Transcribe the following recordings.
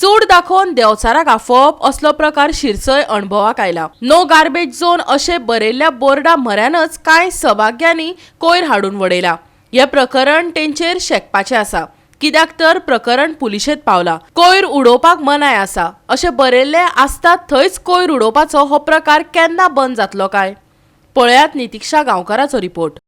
चूड दाखोवन देंवचाराक आफोवप असलो प्रकार शिरसय अणभवाक आयला. नो गार्बेज झोन अशें बरयल्ल्या बोर्डा म्हऱ्यानच कांय सभाग्यांनी कोयर हाडून वडयला. हें प्रकरण तेंचेर शेकपाचें आसा, कित्याक तर प्रकरण पुलिशेंत पावला. कोयर उडोवपाक मनाय आसा अशें बरयल्लें आसता थंयच कोयर उडोवपाचो हो प्रकार केन्ना बंद जातलो काय? पळयात नितिक्षा गांवकाराचो रिपोर्ट.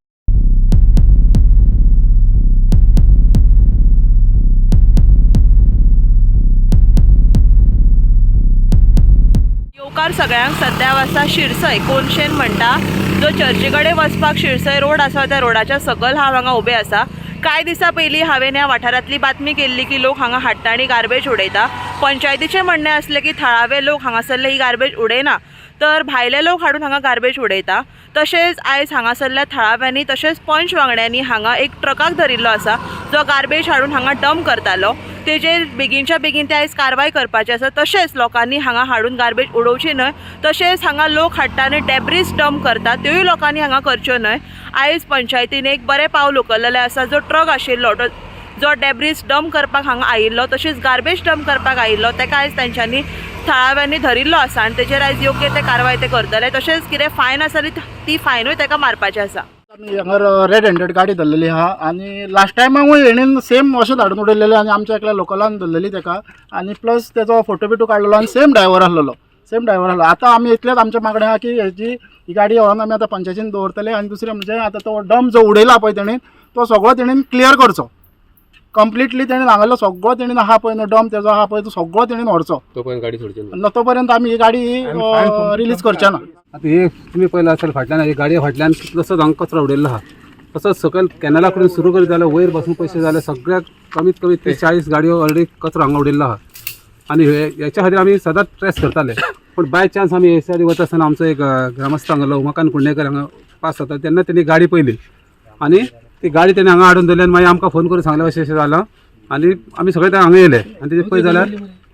येवकार सगळ्यांक. सद्या आसा शिरसय कोनशेन म्हणटा जो चर्ची कडेन वचपाक शिरसय रोड आसा त्या रोडाच्या सकयल हांव हांगा उबें आसा. कांय दिसां पयलीं हांवें ह्या वाठारांतली बातमी केल्ली की लोक हांगा हाडटा आनी गार्बेज उडयता. पंचायतीचें म्हणणें आसलें की थळावे लोक हांगासरले ही गार्बेज उडयना तर भायले लोक हाडून हांगा गार्बेज उडयता. तशेंच आयज हांगासरल्या थळाव्यांनी तशेंच पंच वांगड्यांनी हांगा एक ट्रकाक धरिल्लो आसा जो गार्बेज हाडून हांगा डंप करतालो. तेजेर बेगीनच्या बेगीन ते आयज कारवाय करपाची आसा. तशेंच लोकांनी हांगा हाडून गार्बेज उडोवची न्हय. तशेंच हांगा लोक हाडटा आनी डेब्रीज डंप करता त्योय लोकांनी हांगा करच्यो न्हय. आयज पंचायतीन एक बरें पावल उखललेलें आसा. जो ट्रक आशिल्लो जो डेब्रीज डंप करपाक हांगा आयिल्लो तशेंच गार्बेज डंप करपाक आयिल्लो तेका आयज तेंच्यांनी थळाव्यांनी धरिल्लो आसा आनी तेजेर आयज योग्य ते कारवाय ते करतले. तशेंच कितें फायन आसा ती फायनूय तेका मारपाची आसा. आमी हांगर रेड हँडेड गाडी धरलेली आहा आनी लास्ट टायमाकूय हेणेन सेम अशें धाडून उडयलेलें आनी आमच्या एकल्या लोकलान धरलेली तेका आनी प्लस तेजो फोटो बिटो काडलेलो आनी सेम ड्रायव्हर आसलेलो, सेम ड्रायव्हर आसलो. आतां आमी इतलेंच आमचें मागणें आहा की हेजी ही गाडी व्हरोन आमी आतां पंचायतीन दवरतले आनी दुसरें म्हणजे आतां तो डंप जो उडयला पळय तेणेन तो सगळो तेणेन क्लियर करचो कंप्लिटली. तेणेन हांगासरलो सगळो तेणेन आहा पळय न्हू डंप तेजो आहा पळय तो सगळो तेणेन व्हरचो. तो पर्यंत गाडी सोडची ना. ना तो पर्यंत आमी ही गाडी रिलीज करचे ना. आतां हे तुमी पळयलां असेल फाटल्यान हे गाडये फाटल्यान कितलोसोच हांगा कचरो उडयल्लो आहा. तसोच सकयल कॅनला कडेन सुरू करीत जाल्यार वयर बसून पयशे जाल्यार सगळ्याक कमीत कमी 30-40 गाडयो ऑलरेडी कचरो हांगा उडयल्लो आहा. आनी हे हेच्या खातीर आमी सदांच ट्रेस करताले, पूण बाय चान्स आमी हे सायडी वता आसतना आमचो एक ग्रामस्थ हांगालो उमाकांत कुंडेकर हांगा पास जाता तेन्ना तेणी गाडी पळयली आनी ती गाडी तेणी हांगा हाडून दवरली आनी मागीर आमकां फोन करून सांगलें अशें अशें जालां आनी आमी सगळे ते हांगा येयले आनी तेजे पळय जाल्यार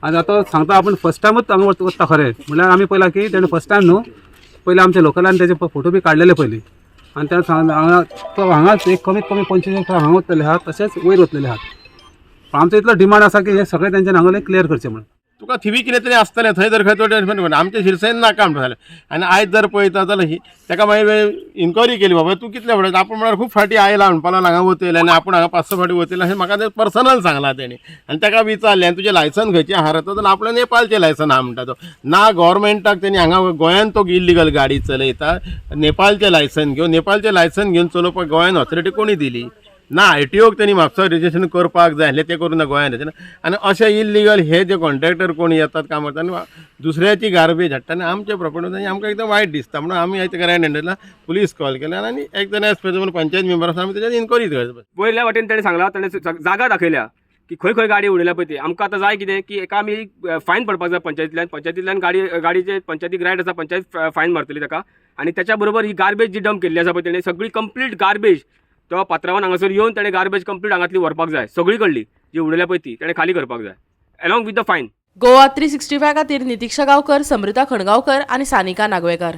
आनी आतां सांगता आपूण फर्स्ट टायमूच हांगा वता खरें म्हणल्यार आमी पळयलां की तेणें फर्स्ट टायम न्हू, पयलीं आमच्या लोकलान तेजे फोटो बी काडलेले पयलीं आनी तेणें सांगलें हांगा तो हांगाच एक कमीत कमी 25 ट्रक हांगा वतले आहात तशेंच वयर वतलेले आहात. पण आमचो इतलो डिमांड आसा की हे सगळे तेंच्यानी हांगा क्लियर करचें म्हणून. तुका थिवी कितें तरी आसतलें थंय जर खंय तो डस्टबीन आमच्या शिरसेन नाका म्हणटा जालें. आनी आयज जर पळयता जाल्यार ही ताका मागीर इन्क्वायरी केली बाबा तूं कितले फावटी आपूण म्हळ्यार खूब फावटी आयला म्हणपाक लागलो हांगा वतले आनी आपूण हांगा 5-6 फावटी वतले अशें म्हाका तें पर्सनल सांगलां तेणी. आनी ताका विचारलें आनी तुजें लायसन खंयचें आहा रे जाल्यार आपणें नेपाळचें लायसन आहा म्हणटा तो. ना गोवोरमेंटाक तेणी हांगा गोंयान तो इल्लिगल गाडी चलयता नेपाळचें लायसन घेवन, नेपाळचें लायसन घेवन चलोवपाक गोंयान ऑथॉरिटी कोणी दिली ना. आरटीओक तेणी म्हापसा रजिस्ट्रेशन करपाक जाय आसलें तें करूं ना गोंयान. आनी अशें इल्लिगल हे जे कॉन्ट्रॅक्टर कोण येतात काम करता आनी दुसऱ्याची गार्बेज हाडटा आनी आमचे प्रॉपर्टी आमकां एकदम वायट दिसता. म्हणून आमी आयज ताका रेड हँडेडला पुलीस कॉल केला आनी एक जाण एज पर पंचायत मेंबर आसा आमी तेजेर इन्क्वायरी करता. वयल्या वाटेन तेणें सांगलां, तेणें जागा दाखयल्या की खंय खंय गाडी उडयल्या पळय ती. आमकां आतां जाय कितें की एका आमी फायन पडपाक जाय पंचायतींतल्यान, पंचायतींतल्यान गाडी गाडीचे पंचायतीक रायट आसा, पंचायत फायन मारतली ताका. आनी त्याच्या बरोबर ही गार्बेज जी डंप केल्ली आसा पळय तेणें सगळी कंप्लीट गार्बेज तो पात्रावान हांगासर येवन तेणें गार्बेज कंप्लीट हांगातली व्हरपाक जाय, सगळी कडली जी उडयल्या पळय ती तेणें खाली करपाक जाय along with the fine. Goa 365 खातीर नितिक्षा गांवकर, समृता खणगांवकर आनी सानिका नागवेकार.